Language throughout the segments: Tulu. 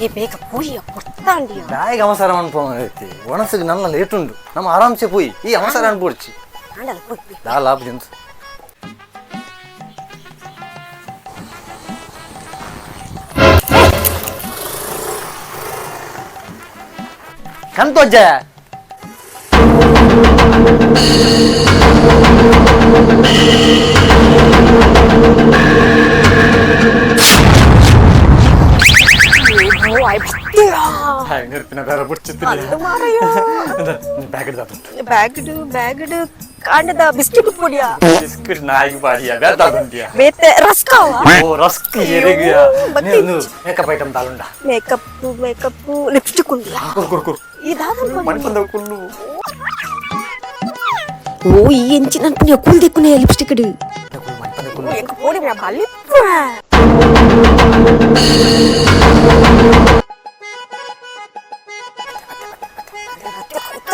ಈ ಬೇಗ ಪೋಯಿ ಕೊಡ್ತಾಂಡಿಯ ದಾಯಿಗೆ ಅವಸರ ಅನ್ಪೋತಿ ಒಣಸಿಗೆ ನನ್ನ ಲೇಟ್ ಉಂಡು ನಮ್ಮ ಆರಾಮ್ಸೆ ಪೋಯಿ ಈ ಅವಸರ ಅನ್ಪೋಡ್ಚಿ ಆಂಡಲ ಪೋಯಿ ದಾಲ ಆಪುಜಿ ಕಂತೋಜ್ಜ ನಿರ್ಪಿನ ಬೇರೆ ಬುಡ್ಚಿತ್ತೀನಿ ಬ್ಯಾಗಡ್ ದಾತುಂಟು ಬ್ಯಾಗ್ಡ್ ಬ್ಯಾಗ್ಡ್ ಕಾಂಡದ ಬಿಸ್ಕೆಟ್ ಪೊಡಿಯ ಬಿಸ್ಕೆಟ್ ನಾಯಿಗೆ ಬಾಡಿಯ ಬೇತಾದುಂಟಿಯ ಬೇತೆ ರಸ್ಕಾವ ಓ ರಸ್ಕ್ ಎರೆಗಿಯ ಮತ್ತೆ ಮೇಕಪ್ ಐಟಮ್ ತಾಲುಂಡ makeup makeup lipstick ಉಂಡಿಯ ಕುರ್ ಕುರ್ ಕುರ್ ಈ ದಾದ ಮಣಿಪಂದ ಕುಲ್ಲು ಓ ಈ ಎಂಚಿನ ಅನ್ಪುನಿಯ ಕೂಲ್ ದಿಕ್ಕುನೆ ಲಿಪ್ಸ್ಟಿಕ್ ಇಡು ಮಣಿಪಂದ ಕುಲ್ಲು ಎಂಕ ಪೋಡಿ ನಾ ಬಲಿಪ್ಪ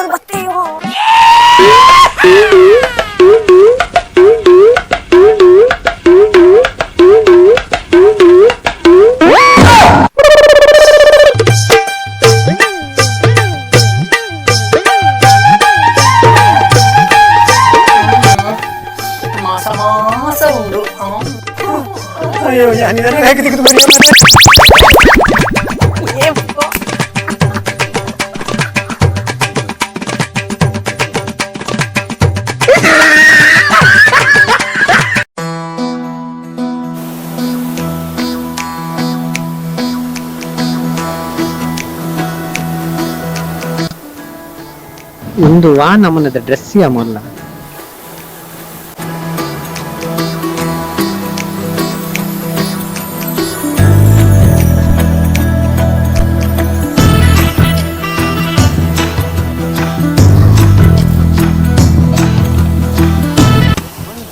ಬತ್ತೆಯೋ ಮಾಸ ಮಾಸ ಉಂಡು ಅಯ್ಯೋ ಯಾನಿದನ್ನ ಹೇಗೆ ತೆಗೆದು ಬನ್ನಿ ಒಂದು ವಾ ನಮನದ ಡ್ರೆಸ್ ಮೊಲ್ಲ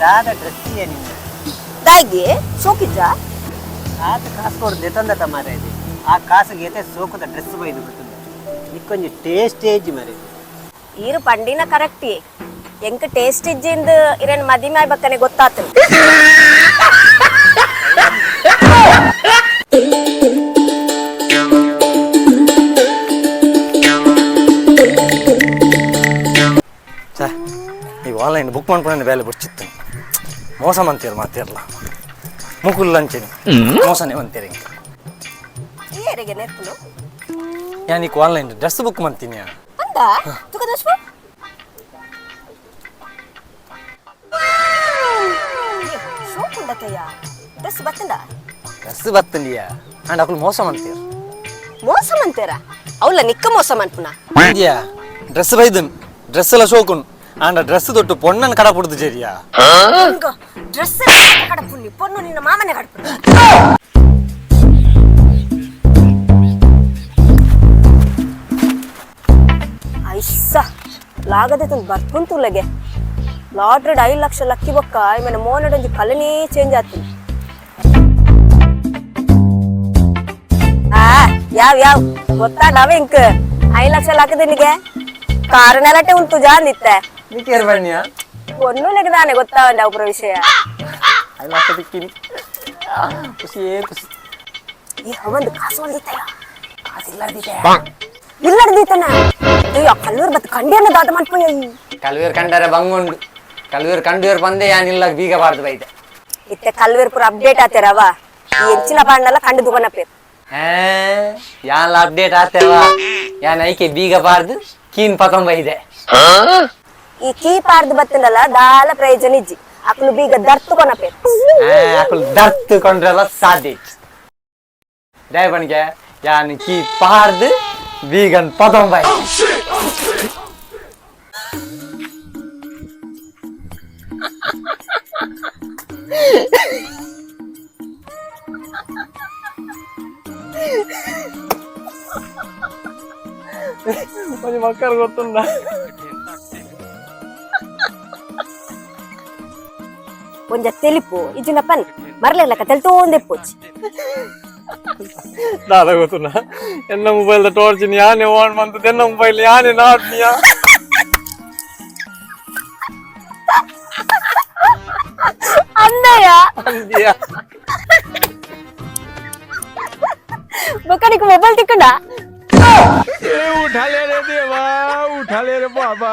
ದಾದ ಡ್ರೆಸ್ ನಿಂದ ದಾಯಿಗೆ ಸೋಕಿಜ್ಜ ಆತ ಕಾಸು ಕೊಡ್ದೆ ತಂದ ಮಾರ ಇದೆ ಆ ಕಾಸಿಗೆ ಏತೆ ಸೋಕದ ಡ್ರೆಸ್ ಬೈದು ಬಿಡ್ತದೆ ನಿಕ್ಕೊಂಜಿ ಟೇಸ್ಟ್ ಏಜ್ ಮಾರೆ ಈರು ಪಂಡಿನ ಕರೆಕ್ಟ್ ಎಂಕ ಟೇಸ್ಟ್ ಇಜ್ಜಿಂದ ಇರೇನ್ ಮದಿಮೆ ಬಕ್ಕನೆ ಗೊತ್ತಾತು ಛೇ ಈ ಆನ್ಲೈನ್ ಬುಕ್ ಮಾಡ್ಕೊಂಡು ಬೇಲೆ ಬುಡ್ಚಿತ್ತು ಮೋಸ ಮಂತೀರ ಮಾತಿರಲ್ಲ ಮುಕುಲ್ ಅಂಚೆನಿ ಮೋಸನೇ ಮಂತೀರ ಇಂಕ ಏರೆಗೆ ನೆರ್ಪುನು ಯಾನ್ ಈಗ online dress book ಮಂತೀನಿ ಅಂದ ತುಕ ದೋಸ್ಪ ಸೋಕುಂಡತಯ್ಯ ಡ್ರೆಸ್ ಬತ್ತಂದ ಡ್ರೆಸ್ ಬತ್ತಂಡಿಯ ಅಂಡ್ ಅಕುಲ್ ಮೋಸ ಮಂತೀರ ಮೋಸ ಮಂತೇರ ಅವಲ್ಲ ನಿಕ್ಕ ಮೋಸ ಮನ್ಪುನ ಇಂಡಿಯಾ ಡ್ರೆಸ್ ಬೈದನ್ ಡ್ರೆಸ್ ಎಲ್ಲ ಶೋಕುನ್ ಆಂಡ ಡ್ರೆಸ್ ದೊಟ್ಟು ಪೊಣ್ಣನ್ ಕಡ ಪುಡ್ದು ಜರಿಯಾ ಡ್ರೆಸ್ ಕಡಪುನಿ ಪೊಣ್ಣು ನಿನ್ನ ಮಾಮನೆ ಕಡಪುನಿ ಐಸ್ಸ ಲಾಗದೆ ತಂದು ಬರ್ಪುಂತುಲಗೆ ಲಾಟ್ರಿಡ್ 5 ಲಕ್ಷ ಲಕ್ಕಿ ಬೊಕ್ಕ ಆಮೇಲೆ ಮೋನಡೊಂಜಿ ಕಲನೇ ಚೇಂಜ್ ಆತೀನಿ ಆ ಯಾವ ಯಾವ ಗೊತ್ತಾ ನಾವೇ ಇಂಕ್ 5 ಲಕ್ಷ ಲಾಕದೆ ನಿಗೆ ಕಾರನೆಲಟೆ ಉಂಟು ಜಾಂದಿತ್ತೆ ನಿಕೇರ್ ಬಣ್ಣಿಯ ಒನ್ನು ನೆಗದಾನೆ ಗೊತ್ತಾವಂಡ ಒಬ್ಬರ ವಿಷಯ ಐದು ಲಕ್ಷ ತಿಕ್ಕಿನಿ ಖುಷಿಯೇ ಖುಷಿ ಈ ಒಂದು ಕಾಸು ಒಂದಿತ್ತಯ್ಯ ಕಾಸು ಇಲ್ಲಡ್ದಿತ್ತನ ಅಯ್ಯೋ ಕಲ್ಲೂರ್ ಬತ್ ಕಂಡಿಯನ್ನ ದಾದ ಮನ್ಪಯ್ಯ ಕಲ್ವೇರ್ ಕಂಡರೆ ಬಂಗುಂಡು ಕಲ್ವೇರ್ ಕಂಡುವೇರ್ ಬಂದೆ ಯಾನಿಲ್ಲ ಬೀಗ ಬಾರ್ದು ಬೈದೆ ಇತ್ತೆ ಕಲ್ವೇರ್ ಪೂರ ಅಪ್ಡೇಟ್ ಆತೇರವ ಈ ಹೆಚ್ಚಿನ ಪಾಂಡಲ್ಲ ಕಂಡು ದುಕಾನ ಪೇರ್ ಯಾನ್ಲ ಅಪ್ಡೇಟ್ ಆತೇವ ಯಾನ್ ಐಕೆ ಬೀಗ ಬಾರ್ದು ಕೀನ್ ಪತೊಂಬ ಇದೆ ಈ ಕೀ ಪಾರ್ದು ಬತ್ತನಲ್ಲ ದಾಲ ಪ್ರಯೋಜನ ಇಜ್ಜಿ ಅಕ್ಲು ಬೀಗ ದರ್ತುಕೊನ ಪೇರ್ ಅಕುಲ್ ದರ್ತ್ ಕೊಂಡ್ರೆಲ್ಲ ಸಾಧ್ಯ ಡೈಬನ್ಗೆ ಯಾನ್ ಕೀ ಪಾರ್ದು ಬೀಗನ್ ಪತೊಂಬ ಮಕ್ಕಳು ಗೊತ್ತುಂಡ ಒಂಜ ತೆಲಿಪು ಇಜ್ಜಿನ ಪನ್ ಮರ್ಲೆಲ್ಲಕ ತೆಲ್ತೋಂದೆ ಪೋಚಿ ದಾದ ಗೊತ್ತುಂಡ ಎನ್ನ ಮೊಬೈಲ್ ಟಾರ್ಚ್ ಯಾನೆ ಆನ್ ಮಂತದ್ದು ಎನ್ನ ಮೊಬೈಲ್ ಯಾನೆ ನಾಟ್ನಿಯಾ ಅಂದಯ್ಯ ಅಂದ್ಯಾ ಬೊಕ್ಕ ನಿಕ್ ಮೊಬೈಲ್ ತಿಕ್ಕಂಡ. ಉಠಾ ಲೇ ರೆ ದೇವಾ, ಉಠಾ ಲೇ ರೆ ಬಾಬಾ.